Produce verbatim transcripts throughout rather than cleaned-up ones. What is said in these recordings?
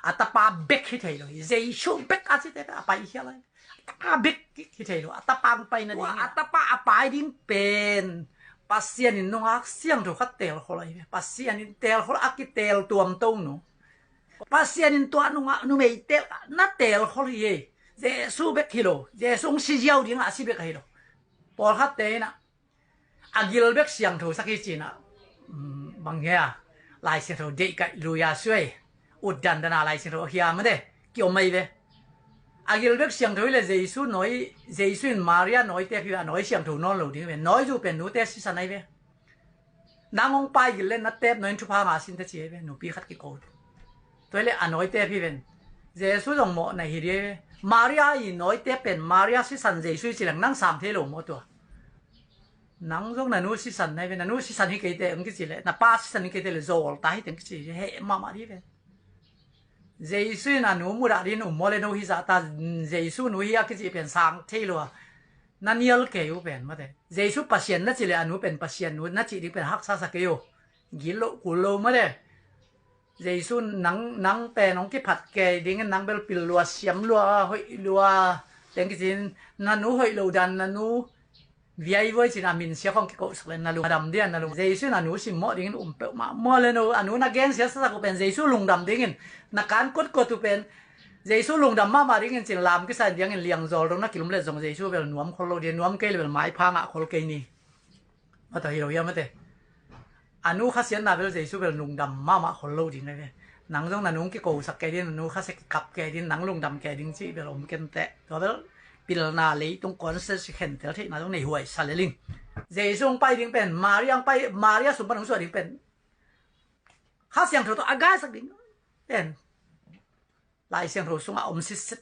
A tapa bek hi thei lo hi. Jesu bek a cite a pai hi a lai. A tapa bek hi thei lo. A tapa ang pai nading hi. A tapa a pai ding pen Pasian in nungak siangtho khat teelkhol ahi ve. Pasian in teelkhol a kiteeltuam Tonu. Pasian in tua nungak numei teel na teelkhol hi ei. Jesu bek hi lo. Jesu hong si ziau ding a si bek ahi lo. Pawlkhatte in a a gil bek siangtho sak hi ci-in a, mm, bang hia, Lai Siangtho deihkaih lui a suai, ut dandan a Lai Siangtho a hia mate, kiom ahi ve. A gil bek siangtho hi le Jesu nawi, Jesu in Maria nawite a phi ve, a nawi siangtho nawn lo ding ve. Nawi zu pen nute sisan ahi ve. Nang hong pai gil le na teep nawi in thupha ngah sin ta ci ahi ve, nupi khat kiko. Tua hi le a nawite a phi ven. Jesu zong mawhna hi ding ahi ve. Maria i nawite pen, Maria sisan Jesu i ci leng nang sang thei lo maw tua. Nang zong na nu sisan na hi ve, na nu sisan hi kei teh hong kici le, na pa sisan hi kei teh le, zawl ta hi teh hong kici hi, heh mahmah dih ve. Jesu in a nu mudah dih in um maw le, no hi zah ta, Jesu nu hi a kici pen sang thei lo a. Na nial kei uh pen mate. Jesu Pasian na ci le, a nu pen Pasian nu na ci dih pen haksa sa kei uh. Gil lo, kul lo mate. Jesu nang, nang pen hong kiphat kei dingin nang bel pil lua, siam lua, hoih lua, teng kicin, na nu hoih lo dan, na nu viaivuai cin a min sia khong kikohsak le na lungdam dia, na lung. Jesu na nu simmawh dingin um peuhmah maw le no, a nu na gensia sasak uh pen Jesu lungdam dingin, na kan kotkuat uh pen Jesu lungdam mahmah dingin cin lam kisa in diangin liangzawl dong na kilum le zong Jesu bel nuam khol lo dia, nuam kei le bel maipha ngah khol kei ni. Mata hi lo hia mate. A nu khasiatna bel Jesu bel lungdam mahmah khol lo ding ahi ve. Nang zong na nu kikosak kei ding, na nu khasia kikap kei ding, nang lungdam kei ding cih bel om kenteh. Tua bel pilna leitung consensus khentel theihna zong nei huai sa le ling. Jesu hong pai ding pen, Maria hong pai, Maria sung pan hong suah ding pen Kha Siangtho tawh a gaisak ding pen Lai Siangtho sungah om sitset.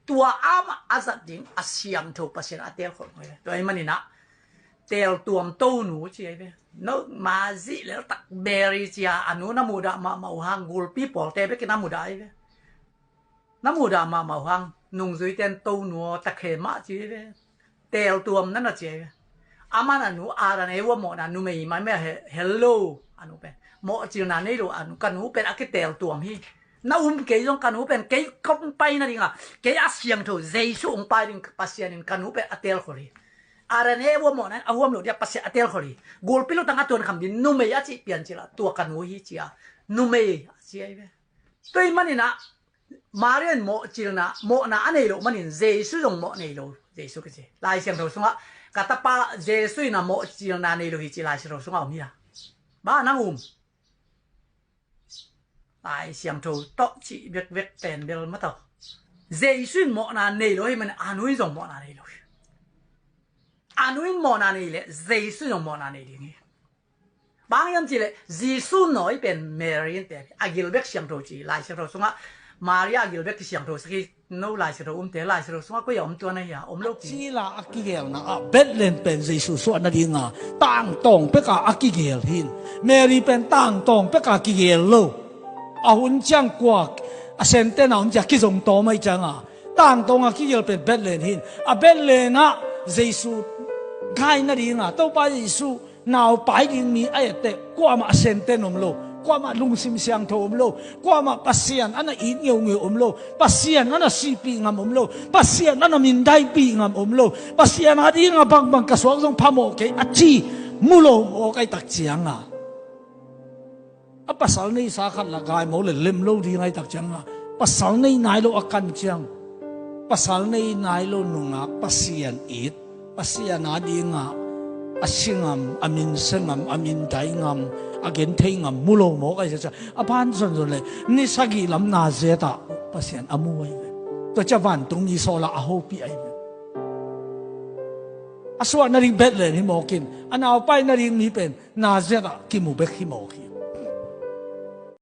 Tua amah a zat ding a siangtho Pasian a teelkhol ngei ve. Tua ahih manin ah teeltuam Tonu ci ahi ve. Noma zih leltak Mary ci a, a nu na muhdah mahmah uh hang, gulpi pawlte bekin a muhdah ahi ve. Na muhdah mahmah uh hang, nungzuite in Tonu aw, takhe mah ci ahi ve. Teeltuam na na ci ahi ve. Aman a nu Adam Eva mawhna numei mah mah he, hello, a nu pen mawhcilna nei lo, a nu, ka nu pen a kiteeltuam hi. Na um kei zong ka nu pen kei kong pai nadinga, kei a siangtho Jesu hong pai ding Pasian in ka nu pen a teelkhol hi. Adam Eva mawhna in a huam lo dia Pasian a teelkhol hi. Gulpi lutang a tuankham ding numei a cih piancil ah tua ka nu hi ci a, numei a ci ahi ve. Tua ahih manin ah Maria in mawhcilna, mawhna a nei loh manin Jesu zong mawh nei lo. Jesu kici Lai Siangtho sungah ka tapa Jesu in a mawhcilna nei lo hi ci Lai Siangtho sungah om hi a. Bang nang um Lai Siangtho tawh cih bekbek pen bel mah tawh. Jesu in mawhna nei lo hi manin a nu in zong mawhna nei lo hi. A nu in mawhna nei leh Jesu in zong mawhna nei ding hi. Bang hiam cih leh Jesu nawi pen Mary in te a gil bek siangtho ci Lai Siangtho sungah Maria a gil bek kisiangtho sak hi. No Lai Siangtho umte Lai Siangtho sungah koi a om tuan ahi a, om lo ki. Cila a kigelna ah Bethlehem pen Jesu suah nadinga tangtawng peka a kigel hin, Mary pen tangtawng peka kigel lo. A hun ciang kua a sentena om cia kizong tawm ahi cianga tangtawng a kigel pen Bethlehem hin, a Bethlehem ah Jesu gai nadinga Topa Jesu naupai ding mi a etteh kuamah a senten om lo, kuamah lungsim siangtho om lo, kuamah Pasian a na it ngeungeu om lo, Pasian a na sihpih ngam om lo, Pasian a na mindaipih ngam om lo, Pasian a dinga bangbang ka suak zong phamawh kei a ci mu lo mawk ahi tak cianga a pasal neisa khat la gai mawk le lem lo ding ahi tak cianga pasal nei nai lo a kan ciang, pasal nei nai lo nungak Pasian it, Pasian a dinga a si ngam, a min se ngam, a min dai ngam, a genthei ngam mu lo mawk ahi ciang a ban zonzon le ni sagih lam Nazareth ah Pasian a mu ahi ve. Tua cia vantung mi sawla a hopih ahi ve. A suah nading Bethlehem hi mawkin a naupai nading mi pen Nazareth ah kimu bek hi mawk hi.